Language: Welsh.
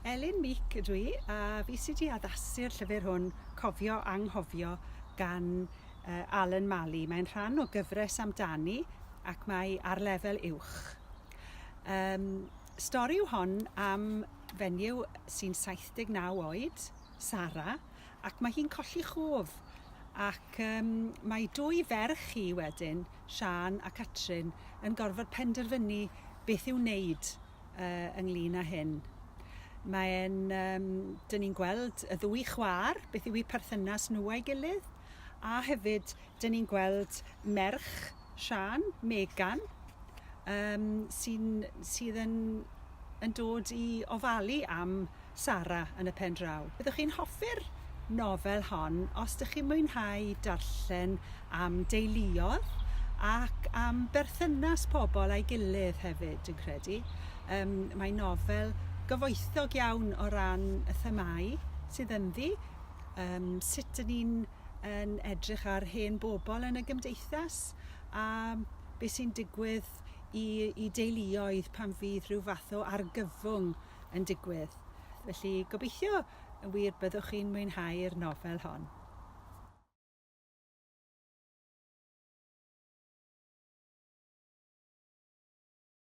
Elin Meek ydw i, a fi sydd wedi addasu'r llyfr hwn, Cofio Anghofio, gan uh, Alan Malley. Mae'n rhan o gyfres amdani ac mae ar lefel uwch. Um, stori yw hon am fenyw sy'n 79 oed, Sara, ac mae hi'n colli chof. Ac um, mae dwy ferch hi wedyn, Siân a Catrin, yn gorfod penderfynu beth i'w wneud uh, ynglyn â hyn. Mae'n, um, dyn ni'n gweld y ddwy chwaer, beth yw eu perthynas nhw a'i gilydd, a hefyd dyn ni'n gweld merch Siân, Megan, um, sy'n, sydd yn, yn dod i ofalu am Sara yn y pen draw. Byddwch chi'n hoffi'r nofel hon os dych chi'n mwynhau darllen am deuluodd ac am berthynas pobl a'i gilydd hefyd, dwi'n credu. Um, mae nofel gyfoethog iawn o ran y themâu sydd ynddi, um, sut dyn ni'n yn edrych ar hen bobl yn y gymdeithas a beth sy'n digwydd i, i deuluoedd pan fydd rhyw fath o argyfwng yn digwydd. Felly gobeithio yn wir byddwch chi'n mwynhau'r nofel hon.